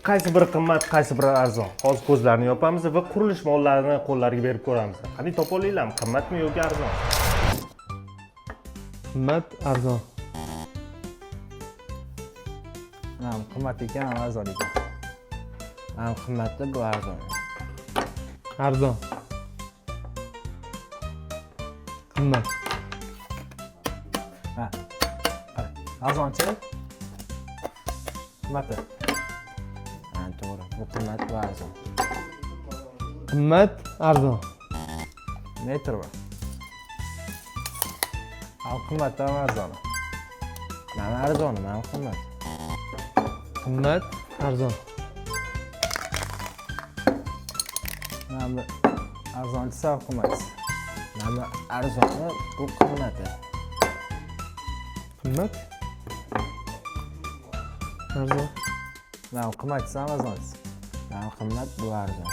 Qaysi biri qimmat, qaysi biri arzon? Hozir ko'zlarni yopamiz va qurilish mollarini qo'llariga berib ko'ramiz. Qanday topa olasizlarmi? Qimmatmi yoki arzon? Qimmat, arzon. Ham qimmat ekan, ham arzon ekan. Ham qimmatli, bu arzon. Arzon. Qimmat. Ha. Qara. Arzonchi? Qimmati. Ha, to'g'ri. Bu qimmat, bu arzon. Qimmat, arzon. Metr bu. Ham qimmat, ham arzoni. Mana arzoni, mana qimmat. Qimmat, arzon. Mana bu arzonchisi ham qimmatchisi. Mana arzoni, bu qimmati. Qimmat. Arzon. Mana bu qimmatchisi ham arzonchisi. Mana qimmat, bu arzon.